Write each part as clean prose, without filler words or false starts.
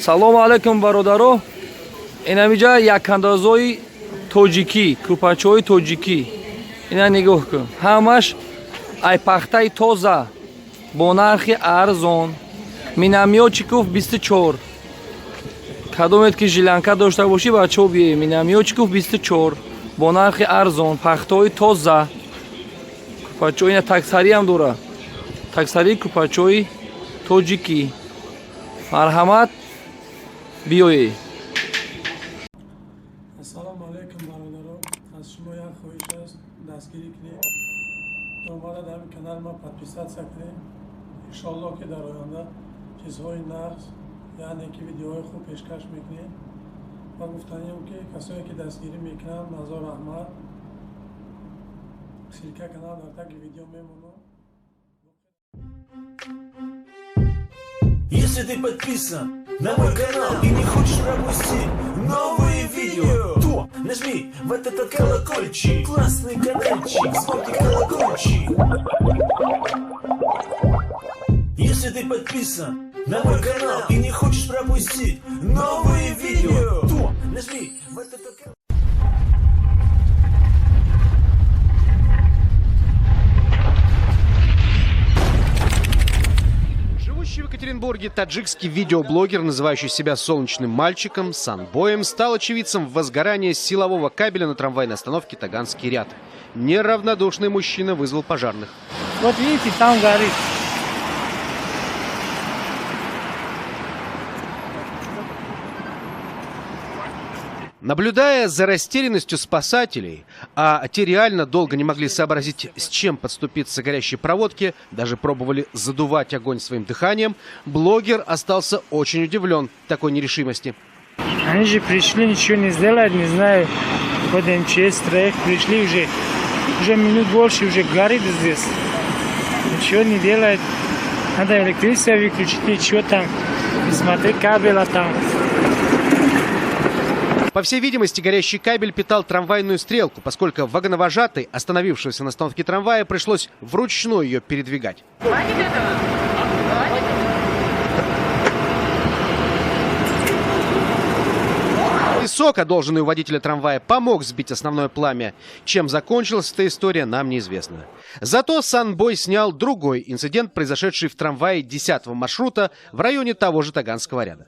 Салому алайкум, бародаро. Инамиҷа якандозои тоҷикӣ, кӯпачаҳои тоҷикӣ. Ина нигоҳ кун, ҳамаш ай пахтаи тоза бо нархи арзон. Миномётчиков 24. Кадомед ки жилянка дошта бошӣ, бачаҳо, биёед Миномётчиков 24, бо нархи арзон, пахтаҳои тоза, кӯпачаҳо. Ина таксариам дора, таксарии кӯпачаҳои тоҷикӣ. Марҳамат, биёед. Ассалому алайкум, бародаро. Аз шумо як хоҳиш аст: дастгирӣ кунед, омада дар ин канали ма подписаться кунед. Иншоалло, ки дар оянда чизҳои нағз, яъне ки видеоҳои хуб пешкаш мекунем. Ва гуфтанием, ки касое ки дастгирӣ мекунанд, ҳазор раҳмат. Ссылка канал дар таги видео мемонам. Если ты подписан на мой канал и не хочешь пропустить новые видео, то нажми вот этот колокольчик, классный каналчик, звонкий колокольчик. Если ты подписан на мой канал и не хочешь пропустить новые видео, то нажми вот этот колокольчик. Живущий в Екатеринбурге таджикский видеоблогер, называющий себя солнечным мальчиком, Санбоем, стал очевидцем возгорания силового кабеля на трамвайной остановке Таганский ряд. Неравнодушный мужчина вызвал пожарных. Вот видите, там горит. Наблюдая за растерянностью спасателей, а те реально долго не могли сообразить, с чем подступиться горящей проводке, даже пробовали задувать огонь своим дыханием, блогер остался очень удивлен такой нерешимости. Они же пришли, ничего не сделали, не знаю. Вот МЧС троих пришли уже, уже минут больше, уже горит здесь. Ничего не делает. Надо электричество выключить, ничего там. И смотри, кабеля там. По всей видимости, горящий кабель питал трамвайную стрелку, поскольку вагоновожатой, остановившегося на остановке трамвая, пришлось вручную ее передвигать. Песок, одолженный у водителя трамвая, помог сбить основное пламя. Чем закончилась эта история, нам неизвестно. Зато Санбой снял другой инцидент, произошедший в трамвае 10 маршрута в районе того же Таганского ряда.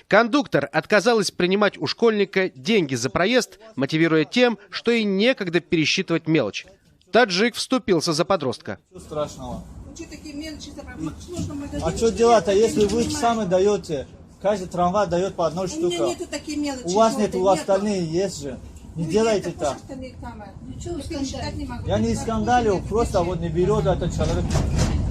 Кондуктор отказалась принимать у школьника деньги за проезд, мотивируя тем, что ей некогда пересчитывать мелочь. Таджик вступился за подростка. Что страшного? Ну что такие мелочи забрать? Сложно магазин. А что делать-то, если вы сами даете? Каждый трамвай дает по одной У меня штуке. нету такие мелочи. У вас нет, у нету. остальные есть же. Не Ну, делайте я так. остальные там, а. Я пересчитать не могу. Я не скандалю, просто вот не берет этот человек.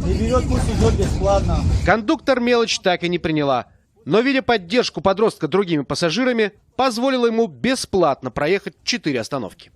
Не берет, пусть идет бесплатно. Кондуктор мелочь так и не приняла. Но, видя поддержку подростка другими пассажирами, позволила ему бесплатно проехать 4 остановки.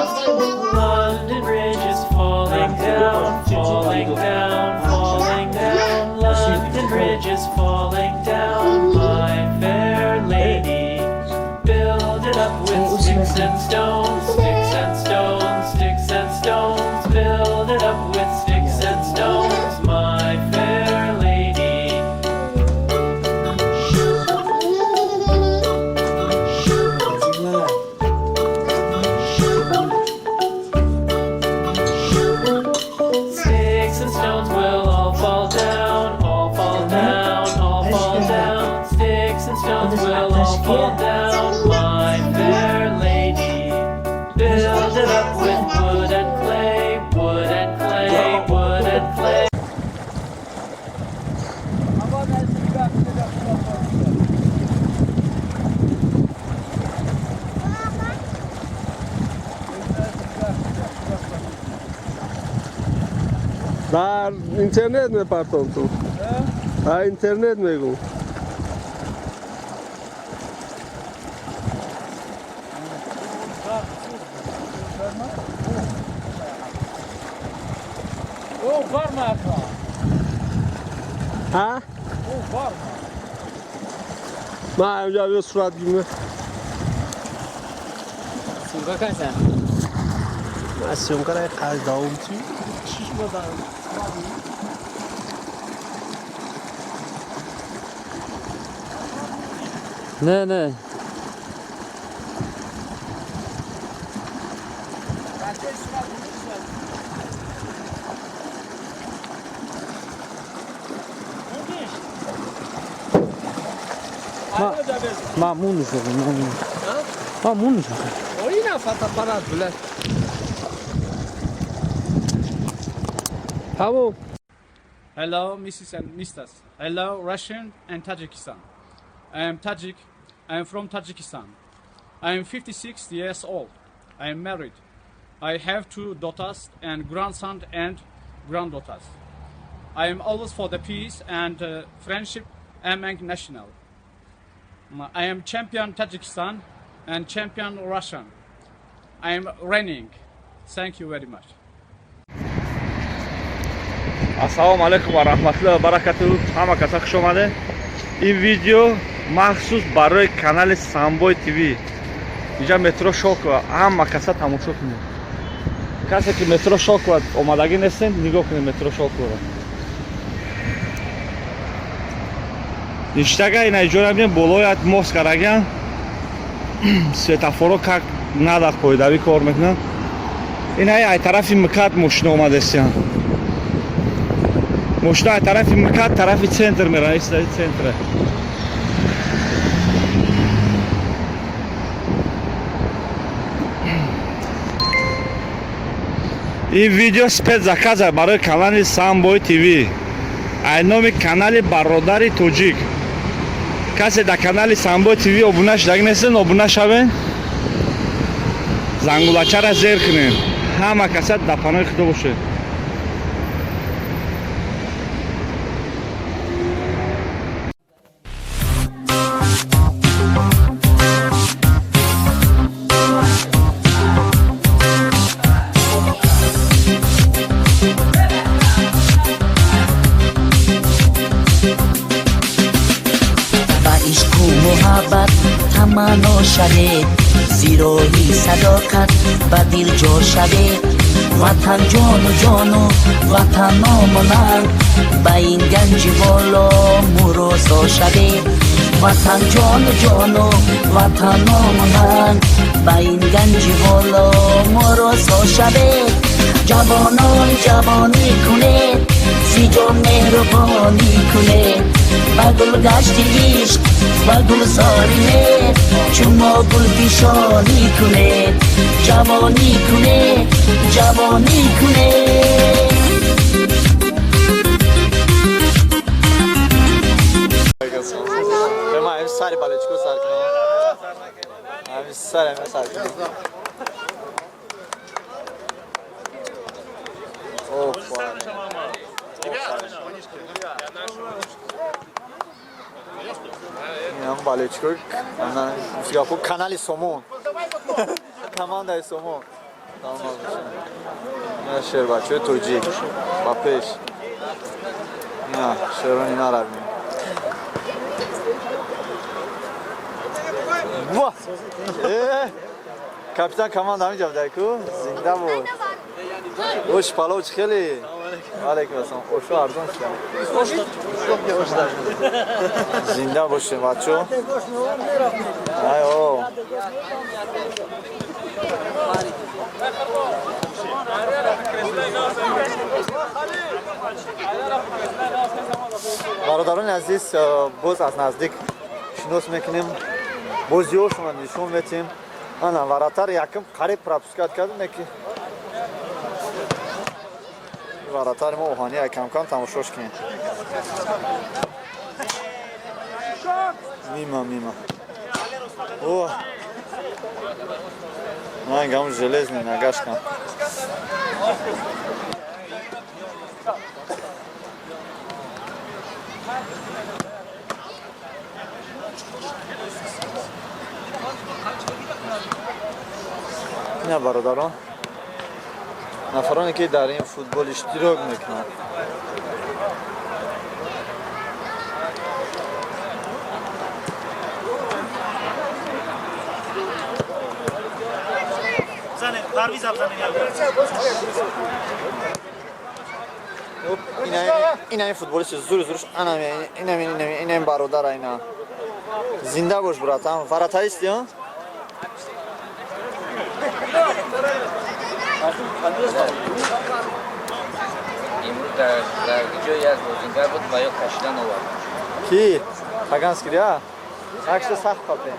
London Bridge is falling down, falling down, falling down. London Bridge is falling down, my fair lady. Build it up with sticks and stones, sticks and stones, sticks and stones. Build it up with sticks and stones, my fair lady. Sticks and stones will all fall down, all fall down, all fall down. Sticks and stones will all fall down, my fair lady. Build it up with wood and clay, wood and clay, wood and clay. Дар интернет мепартом ту. Дар интернет мегум. Ҳа, ман инҷа биё сурат гирме. Съёмка кайсан? Ман съёмка ра қаз давом чи чиш бадан. Не, не. Мамнун шудам, мамнун. Мамнун шудам. Ина фотоаппарат, блядь. Тамом. Hello, Mrs. and Misters. Hello, Russian and Tajikistan. I am Tajik. I am from Tajikistan. I am 56 years old. I am married. I have two daughters and grandson and granddaughters. I am always for the peace and friendship among national. I am champion Tajikistan and champion Russian. I am running. Thank you very much. Ассалому алайкум ва раҳматуллоҳи ва баракатуҳ. Ҳама каса хуш омадед. Ин видео махсус барои канали Самбой ТВ. Инҷа метро Шокова, ҳама каса тамошо кунед. Касе ки метро Шокова омадагӣ нестен, нигоҳ кунед метро Шоковаро. Ништага ина иҷора бинед, болоят мост караган. Светофоро как надо қоидавӣ кор мекунанд. Ина ай тарафи МКАД мошина омадестиян. Мошина ай тарафи МКАД тарафи центр меран, истаи центре. Ин видео спецзаказ барои канали Самбой ТВ. Ай номи канали бародари тоҷик. Касе дар канали Самбой ТВ обуна шудагӣ нестен, обуна шавен. Зангулачара зер кунед. Ҳама каса дар паноҳи Худо бошед. Ба ишқу муҳаббат таманно шавед, зироҳи садоқат ба дил ҷо шавед. Ватан ҷону ҷону ватан номонанд, ба ин ганҷи воло муросо шавед. Ватан ҷону ҷону ватан номонанд, ба ин ганҷи воло муросо шавед. Ҷавонон, ҷавонӣ кунед, зи ҷон меҳрубонӣ кунед, ба гулгашти ишқ, ба гулзори меҳр чун мо гулпишонӣ кунед. Ҷавонӣ кунед, ҷавонӣ кунед. Ман ҳамин сари балечко сар кунам. Ҳамин сари ҳамин сар кунам. Опа. Инам балечко, гапо канали Сомон. Командаи Сомон. Тамом. Ина шербачаҳои тоҷик. Ба пеш. Ина шерони наравем. Ва! Э! Капитан команда ҳаминҷа будай ку? Зинда буд. Ош палов чӣ хеле? Алейкум ассалом. Ошо арзон шуда. Зинда бошем, бачо. Ай о. Бародарони азиз, боз аз наздик шинос мекунем, бозиҳошонро нишон метиҳем. Ана вратарь якм қариб пропускать кардем, ки вратарь мо оҳани камкам тамошош кунем. Мимо, мимо. О! Ман железный нагашкам. Ина бародарон. Нафароне ки дар ин футбол иштирок мекунанд. Ина ин футболисти зури зуруш, анами инами инами инами бародара, ина. Зинда бош, братан. Вратарь исти, а? Имрӯз дар ҷои як бозингар буд ва ё кашидан овард. Ки? Таганский, я? Акша сахт қапе.